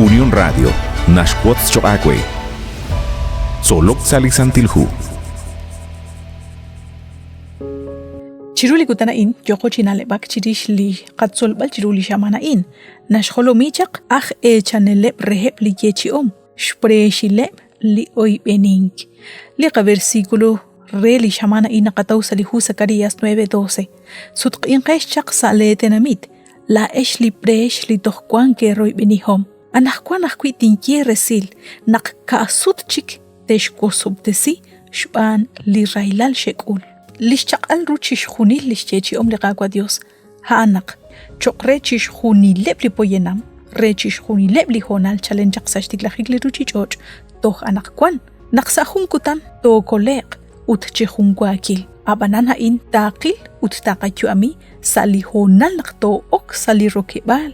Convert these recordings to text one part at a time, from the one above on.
Unión Radio naxwotz choq' aawe. Tzolok sa' li Santil Hu. Chiru li kutan a'in yooqo chi na'leb'ak chirix li qatzolb'al chiru li xamaan a'in. Naxjolomi chaq aj eechaneleb' reheb' li yeechi'om, xpreexileb' li oyb'enink. Li qaversículo re li xamaan a'in naqataw sa' li hu Zacarías 9:12. Sutq'inqex chaq sa' lee tenamit, laa'ex li preex li toj wank eeroyb'enihom. Anaqwan ajwi' tinye resil naq ka'sut chik texwosob'tesi xb'aan li rahilal xek'ul. Li xchaq'al ru chixjunil li xyeechi'om li Qaawa' Yos a'an naq cho'q re chixjunileb' li poyanam, re chixjunileb' li hoonal chalen chaq sa' xtiklajik li ruuchich'och' toj anaqwan, naq sa' jun kutan tookole'q ut chi junwaakil. Ab'anan a'in taaqil ut taaqayu'ami sa' li hoonal naq too'ok sa' li rokeb'aal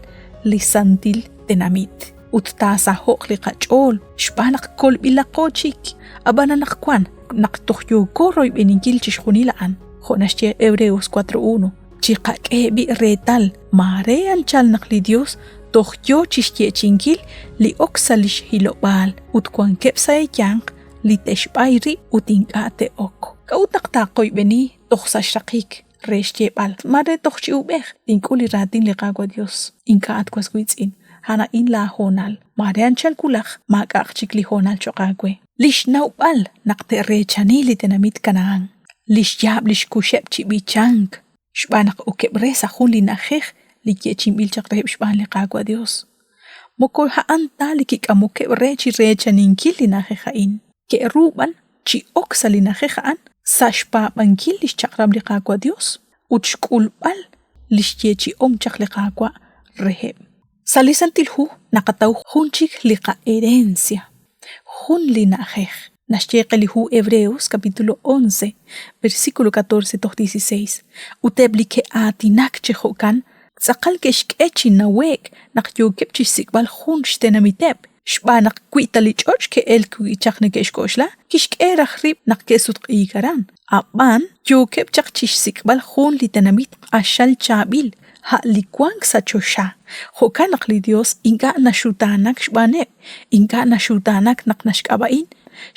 li santil tenamit ut taasaho'q li qach'ool xb'aan naq kolb'ilaqo chik. Ab'an anaqwan naq toj yooko royb'eninkil chixjunil a'an, jo' naxye Hebreos 4:1, chiqak'e b'i' reetal maare anchal naq li Dios toj yoo chixyeechi'inkil li ok sa' lix hilob'aal ut wankeb' sa' eeyanq li te'xb'ay rib' ut ink'a' te'ok. K'a'ut naq taaqoyb'eni toj sa' xraqik re xyeeb'al, Maare toj chi uub'ej tink'ul li raatin li Qaawa' Dios? Ink'a' at was wiitz'in, a'an a'in laa hoonal. Maare anchal wulaj maak'a'aq chik li hoonal choq' aawe. Li xnawb'al naq te'reechani li tenamit Kanahán, li xyaab' li xkuxeb' chi b'ichank, xb'aan naq okeb' re sa' jun li na'ajej li yeechi'inb'il chaq reheb' xb'aan li Qaawa' Dios. Moko a'an ta li kik'amokeb' re chi reechaninkil li na'ajej a'in, ke'ru b'an chi ok sa' li na'ajej a'an sa' xpaab'ankil li xchaq'rab' li Qaawa' Dios ut xk'ulb'al li xyeechi'om chaq li Qaawa' reheb'. Sa' li Santil Hu naqataw jun chik li qa'erencia, jun li na'ajej. Naxye qe li hu Hebreos capítulo 11, versículo 14 toj 16, Ut eb' li ke'aatinak chi jo'kan tz'aqal ke'xk'e chi nawe'k naq yookeb' chi xsik'b'al jun xtenamiteb', xb'aan naq wi ta li ch'och' ke'elk wi' chaq neke'xk'oxla, kixk'e raj rib' naq ke'sutq'iik aran. Ab'an yookeb' chaq chi xsik'b'al jun li tenamit q'axal chaab'il, a' li wank sa' choxa. Jo'kan naq li Yos ink'a' naxutaanak xb'aaneb', ink'a' naxutaanak naq naxk'ab'a'in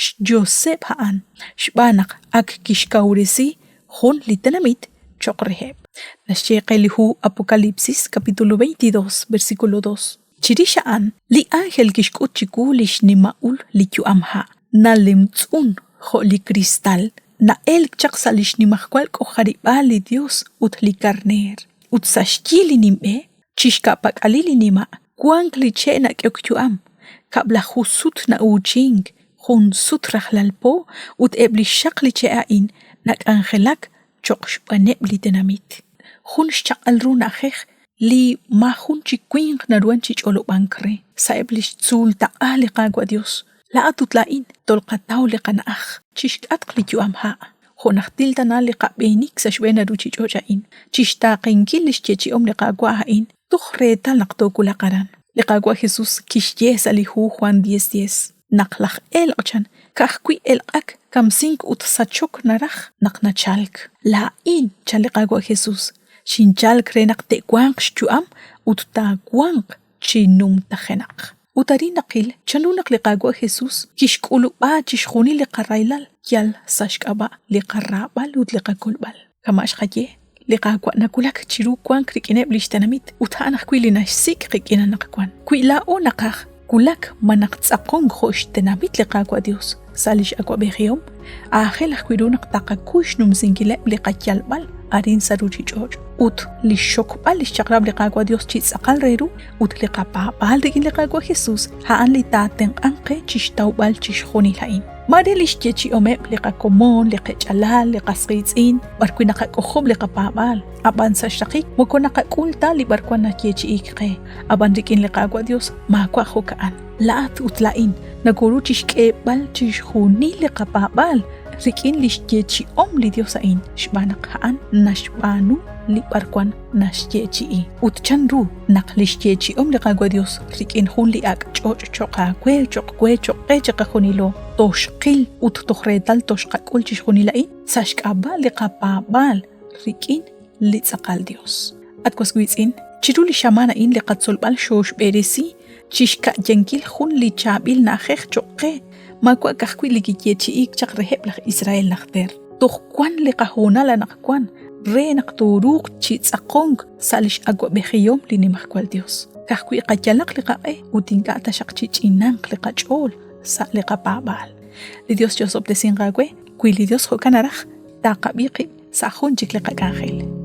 xYoseb' a'an, xb'aan naq ak kixkawresi jun li tenamit cho'q reheb'. Naxye qe li hu Apocalipsis capítulo 22 versículo 2. Chirix a'an, li ánjel kixk'ut chiwu li xnima'ul li yu'am ha', nalemtz'un jo' li kristal, na'elk chaq sa' li xnimajwal k'ojarib'aal li Yos ut li Karneer. Ut sa' xyi li nimb'e, chi xka'pak'alil li nima', wank li che' nak'ehok yu'am, kab'laju sut na'uuchink, jun sut rajlal po ut eb' li xxaq li che' a'in nak'anjelak cho'q xb'aneb' li tenamit. Jun xchaq'al ru na'ajej li maajun chi winq naruhan chi ch'olob'ank re. Sa'eb' li xtzuul taq'a li Qaawa' Yos, laa'at ut laa'in tolqataw li qana'aj chi xk'atq li yu'am ha', jo' najtil tana li qab'eenik sa' xb'een a ruuchich'och' a'in, chi xtaaqenkil li xyeechi'om li Qaawa' a'in toj reetal naq toowulaq aran. Li Qaawa' Jesus kixye sa' li hu Jwan 10:10. Naq laj elq' chan, ka'ajwi' elq'ak, kamsink ut sachok naraj naq nachalk. Laa'in, chan li Qaawa' Jesus, xinchalk re naq te'wanq xyu'am ut taawanq chi numtajenaq. Ut arin naqil chanru naq li Qaawa' Jesus kixk'ulub'a chixjunil li qarahilal yal sa' xk'ab'a' li qaraab'al ut li qakolb'al. Kama' xqaye, li Qaawa' nawulak chiru wank rik'ineb' li xtenamit ut a'an ajwi' li naxsik' qik'in anaqwan. Wi laa'o naqaj wulak malaj tz'aqonk jo' xtenamit li Qaawa' Dios sa' li x'awab'ejihom, aajel ajwi' ru naq taqakuy xnumsinkileb' li qayalb'al arin sa' ruuchich'och' ut li xxokb'al li xchaq'rab' li Qaawa' Dios chi tz'aqal re ru ut li qapaab'aal rik'in li Qaawa' Jesus a'an li taatenq'anq qe chixtawb'al chixjunil a'in. Maare li xyeechi'omeb' li qakomon, li qech'alal, li qas qiitz'in, b'arwi' naqak'ojob' li qapaab'aal, ab'an sa' xraqik moko naqak'ul ta li b'arwan nayeechi'iik qe. Ab'an rik'in li Qaawa' Dios maawa' jo'ka'an. Laa'at ut laa'in nokoru chixk'eeb'al chixjunil li qapaab'aal rik'in li xyeechi'om li Dios a'in, xb'aan naq a'an naxb'aanu li b'arwan naxyeechi'i. Ut chan ru naq li xyeechi'om li Qaawa' Dios rik'in jun li ak' ch'och' cho'q aawe, cho'q we, cho'q qe chiqajunilo, toxqil ut toj reetal toxqak'ul chixjunil a'in sa' xk'ab'a' li qapaab'aal rik'in li tz'aqal Dios. At was wiitz'in, chiru li xamaan a'in li qatzolb'al xooxb'eresi chixka'yankil jun li chaab'il na'ajej choq' qe, maawa' ka'ajwi' li kiyeechi'iik chaq reheb' laj Israel najter. Toj wan li qahoonal anaqwan re naq tooruuq chi tz'aqonk sa' lix awa'b'ejihom li Nimajwal Dios. Ka'ajwi' qayalaq li qaq'e ut ink'a' taxaq chich'inanq li qach'ool sa' li qapaab'aal. Li Dios chi'osob'tesinq aawe, wi li Dios jo'kan naraj, taqab'i qib' sa' jun chik li qak'anjel.